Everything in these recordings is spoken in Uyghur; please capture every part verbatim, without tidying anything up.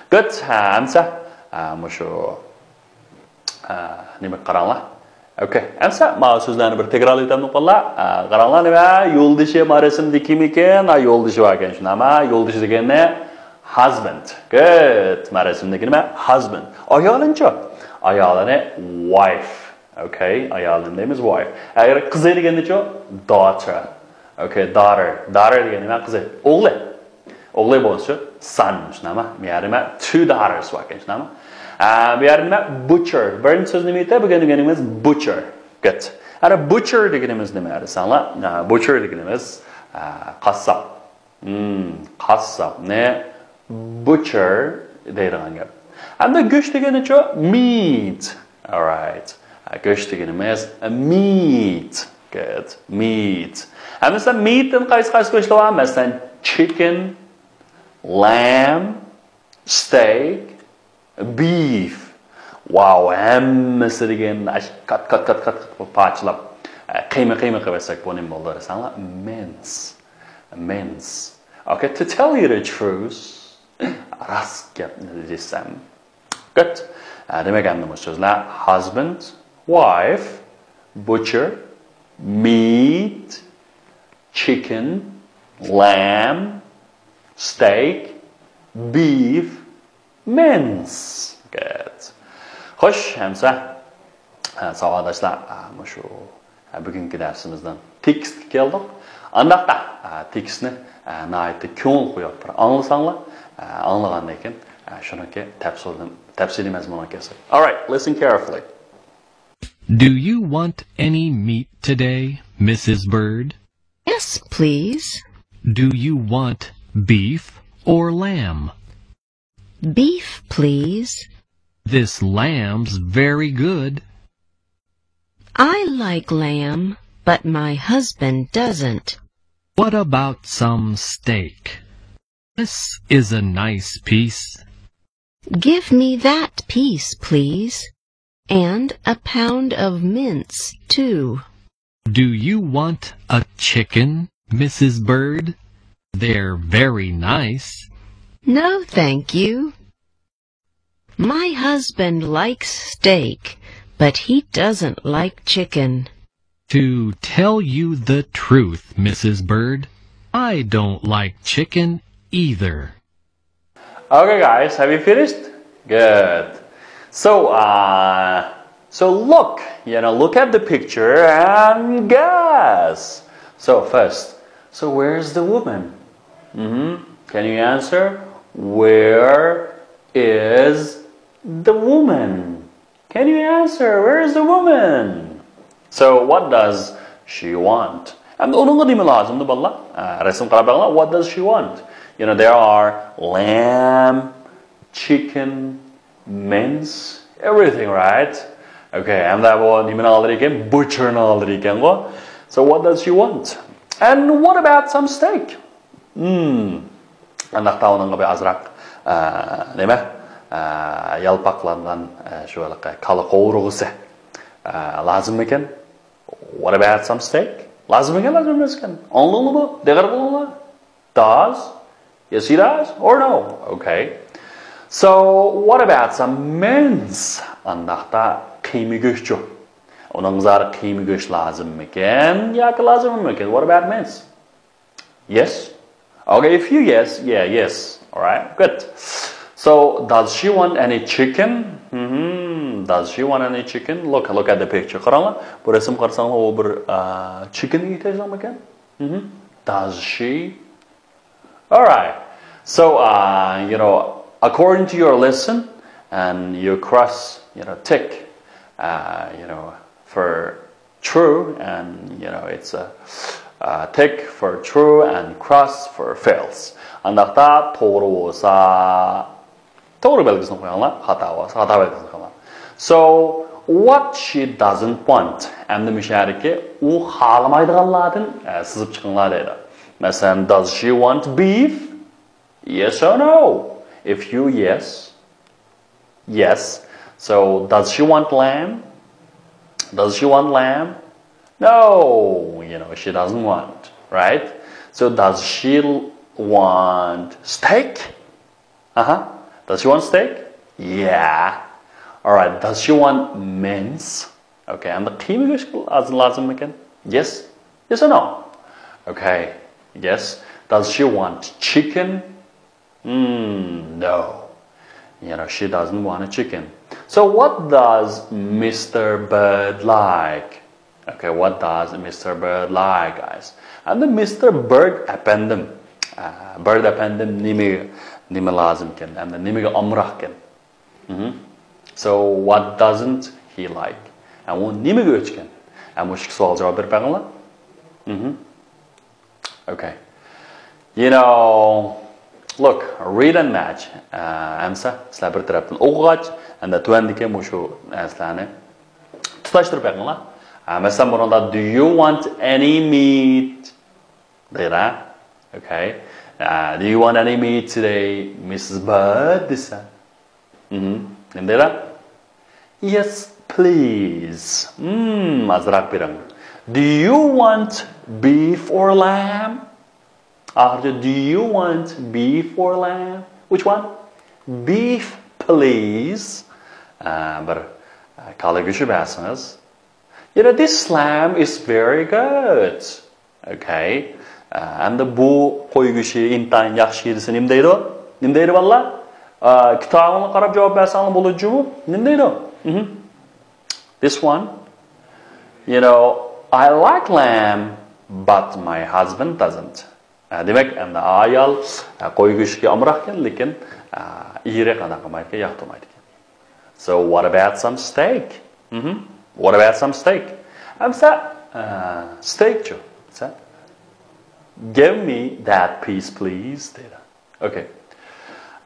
Good. ھە، ئەمسە، ھە، مۇشۇ، ھە، نېمىگە قاراڭلار. Okay. ئەمسە ماۋۇ سۆزلەرنى بىر تەكرارلاپ ئۆتەمدۇق بالىلار. ھە، قاراڭلار، نېمە؟ يولدىشى ما رەسىمدىكىمىكىن؟ ھە، يولدىشى باركەن، شۇنداقمۇ؟ يولدىشى دېگەننى husband. Good. ما رەسىمدىكى نېمە؟ Husband. ئايالىنىچۇ؟ ئايالىنى wife. Okay. ئايالىنى دەيمىز wife. ئەگەر قىزى دېگەننىچۇ؟ Daughter. Okay. Daughter. Daughter دېگەن نېمە؟ قىزى. ئوغلى. ئوغلى بولسا son، شۇنداقمۇ؟ بۇ يەردە نېمە؟ Two daughters باركەن، شۇنداقمۇ؟ ئە، بۇ يەردە نېمە؟ Butcher. بىرىنچى سۆز نېمە ئىدى؟ بۈگۈن دېگىنىمىز butcher. Good. ئەنە butcher دېگىنىمىز نېمە دېسەڭلار؟ ئە، butcher دېگىنىمىز، ئە، قاسساپ. Hmm، قاسساپنى butcher دەيدىغان گەپ. ئەمدى گۆش دېگىنىچۇ؟ Meat. Alright. ئە، گۆش دېگىنىمىز، ئە، meat. Good. Meat. ئەمدى سەن meat تىن قايسى، قايسى گۆشلەر بار؟ مەسىلەن، chicken، lamb، steak، beef. Wow، ھەممىسى دېگەن ئاش-، قات، قات، قات، قات، قات قىلىپ پارچىلاپ، ئە، قىيما، قىيما قىلىپ بەرسەك، بۇ نېمە بولىدۇ دېسەڭلار؟ Mince. Mince. Okay, to tell you the truth، راست گەپنى دېسەم. Good. ئە، دېمەك، ئەمدى بۇ سۆزلەر husband، wife، butcher، meat، chicken، lamb، steak، beef، mince. Good. خوش، ئەمسە، ئە، ساۋاقداشلار، ئە، مۇشۇ، ئە، بۈگۈنكى دەرسىمىزنىڭ تېكىستىگە كەلدۇق. ئانداقتا، ئە، تېكىستنى، ئە، ناھايىتى كۆڭۈل قويۇپ بىر ئاڭلىساڭلار، ئە، ئاڭلىغاندىن كېيىن، ئە، شۇنىڭكى تەپسىلىي، تەپسىلىي مەزمۇنغا كەلسەك. All right, listen carefully. Do you want any meat today, Missus Bird? Yes, please. Do you want beef or lamb? Beef, please. This lamb's very good. I like lamb, but my husband doesn't. What about some steak? This is a nice piece. Give me that piece, please. And a pound of mince, too. Do you want a chicken, Missus Bird? They're very nice. No, thank you. My husband likes steak, but he doesn't like chicken. To tell you the truth, Missus Bird, I don't like chicken either. Okay, guys, have you finished? Good. So, uh, so look, you know, look at the picture and guess. So first, so where's the woman? Mm-hmm. Can you answer? Where is the woman? Can you answer? Where is the woman? So what does she want? ئەمدى ئۇنىڭغا نېمە لازىمدۇ بالىلار؟ ئە، رەسىم قاراپ بېقىڭلار. What does she want? You know, there are lamb, chicken, mince, everything, right? Okay, ئەمدى بۇ نېمىنى ئالىدىكەن؟ Butcherنى ئالىدىكەنغۇ. So what does she want? And what about some steak? Hmm. ئانداقتا ئۇنىڭغا بىر ئازراق، ئە، نېمە؟ ئە، يالپاقلانغان، ئە، شۇ ھېلىقى كالا قوۋۇرغىسى، ئە، لازىممىكەن؟ What about some steak? لازىممىكەن، لازىم ئەمەسكەن؟ ئاڭلىدىڭلىمۇ؟ دىققەت قىلىڭلار. Does? Yes, he does. Or no? Okay. So, what about some mince? ئانداقتا قىيما گۆشچۇ؟ ئۇنىڭغا زادى قىيما گۆش لازىممىكەن ياكى لازىم ئەمەسكەن؟ What about mince? Yes. Okay, if you yes, yeah, yes. All right, good. So, does she want any chicken? Hmm, does she want any chicken? Look, look at the picture. قاراڭلار، بۇ رەسىم قارىساڭلار، ئۇ بىر، ئە، chicken ئېھتىياجلىقمىكەن؟ Hmm. Does she? All right. So, uh, you know, according to your lesson, and you cross, you know, tick, uh, you know, for true, and, you know, it's a, uh, tick for true and cross for false. ئانداقتا توغرا بولسا، توغرا بەلگىسىنى قويۇڭلار، خاتا بولسا خاتا بەلگىسىنى قويۇڭلار. So, what she doesn't want. ئەمدى مۇشۇ يەردىكى ئۇ خالىمايدىغانلاردىن، ئە، سىزىپ چىقىڭلار دەيدۇ. مەسىلەن، does she want beef? Yes or no? If you yes, yes. So, does she want lamb? Does she want lamb? No, you know, she doesn't want, right? So, does she want steak? Uh-huh. Does she want steak? Yeah. Alright, does she want mince? Okay, ئەمدى قىيما گۆش لازىممىكىن? Yes. Yes or no? Okay. Yes. Does she want chicken? Mm, no. You know, she doesn't want a chicken. So what does Mister Bird like? Okay, what does Mister Bird like, guys? ئەمدى مىستېر بىرد ئەپەندىم. ئە، بىرد ئەپەندىم نېمە، نېمە لازىمكەن؟ ئەمدى نېمىگە ئامراقكەن؟ مهم. So what doesn't he like? ئە، ئۇ نېمىگە ئۆچكەن؟ ئە، مۇشۇ ئىككى سوئالغا جاۋاب بېرىپ بېقىڭلار. مهم. Okay. You know, look, read and match. ئە، ئەمسە سىلەر بىر تەرەپتىن ئوقۇغاچ، ئەمدى تۆۋەندىكى مۇشۇ نەرسىلەرنى تۇتاشتۇرۇپ بېقىڭلار. ئە، مەسىلەن، بۇنىڭدا، "Do you want any meat?" دەيدۇ. Okay. ئە، "Do you want any meat today, مىسسىس بىرد؟" دېسە. مهم. نېمە دەيدۇ؟ "Yes, please." مم، ئازراق بېرىڭ. "Do you want beef or lamb?" ئاخىرىدا، "Do you want beef or lamb?" Which one? Beef, please. ئە، بىر، ئە، كالا گۆشى بەرسىڭىز. You know, this lamb is very good. Okay. ئە، ئەمدى بۇ قوي گۆشى ئىنتايىن ياخشى دېسە نېمە دەيدۇ؟ نېمە دەيدۇ بالىلار؟ ئە، كىتابىڭلارغا قاراپ جاۋاب بەرسەڭلار بولىدۇ جۇمۇ. نېمە دەيدۇ؟ مهم. This one. You know, I like lamb, but my husband doesn't. ئە، دېمەك، ئەمدى ئايال، ئە، قوي گۆشىگە ئامراقكەن، لېكىن، ئە، ئېرى قانداق قىلمايدىكەن، ياقتۇرمايدىكەن. So what about some steak? مهم. What about some steak? ئەمسە، ئە، ستېيكچۇ؟ دېسە، "Give me that piece, please." دەيدۇ. Okay.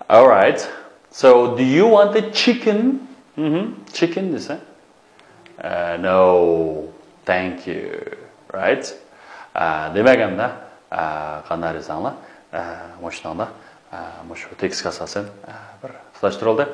All right. So, do you want a chicken? مهم. Chicken دېسە. ئە، "No, thank you." Right? ئە، دېمەك ئەمدى، ئە، قانداق دېسەڭلار، ئە، مۇشۇنىڭدا، ئە، مۇشۇ تېكىستكە ئاساسەن، ئە، بىر تۇتاشتۇرۇلدى.